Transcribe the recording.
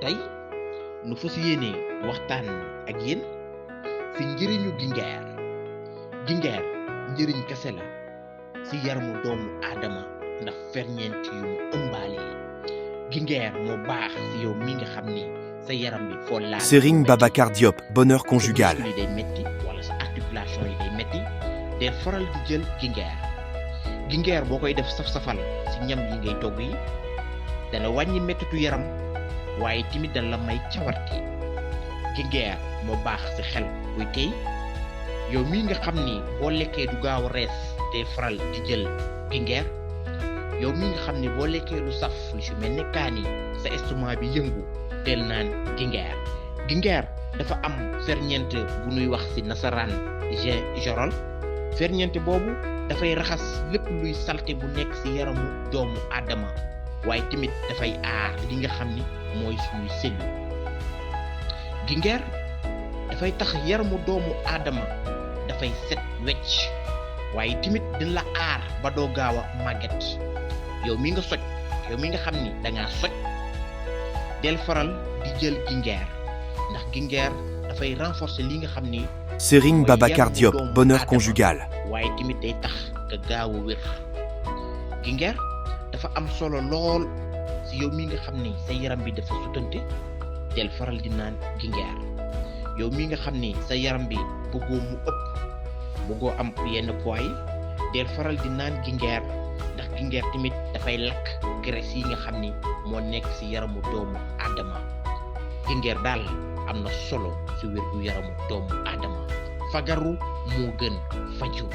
tey nu fas yéene waxtaan ak yéen ci njëriñu gingeer. Gingeer njëriñ kese la ci yaramu doomu aadama ndax ferñeent yu mu ëmbaale. Gingeer moo baax ci yow mi nga xam ni sa yaram bi foo laal. Serigne Babacar Diop, bonheur conjugal. sa muscle yi day metti wala sa articulation yi day metti te faral di jël gingeer. Gingeer boo koy def saf-safal ci ñam yi ngay togg yi dana wàññi mettitu yaram waaye tamit dana la may cawarte. Gingeer moo baax ci xel buy tey yow mii nga xam ni boo lekkee du gaaw a rees te faral di jël gingeer. yow mii nga xam ni boo lekkee lu saf lu ci mel ne kaani sa estomac bi yëngu teel naan gingeer. Gingeer dafa am ferñeent bu nuy wax ci nasaraan gingerol. ferñeent boobu dafay raxas lépp luy salte bu nekk ci yaramu doomu aadama waaye tamit dafay aar li nga xam ni mooy suñuy cellule. gingeer dafay tax yaramu doomu aadama dafay set wecc waaye tamit dina la aar ba doo gaaw a màgget. yow mi nga soj yow mi nga xam ni dangaa soj del faral di jël gingeer ndax gingeer dafay renforcer li nga xam ni Serigne Babacar Diop, bonheur conjugal. waaye tamit day tax nga gaaw a wér. gingeer dafa am solo lool ci yow mi nga xam ni sa yaram bi dafa sutante del faral di naan gingeer. yow mi nga xam ni sa yaram bi bëggoo mu ëpp bëggoo am yenn poids yi del faral di naan gingeer ndax gingeer tamit dafay lakk graisse yi nga xam ni moo nekk ci yaramu doomu aadama. gingeer daal am na solo ci wér gu yaramu doomu aadama. fagaru moo gën faju.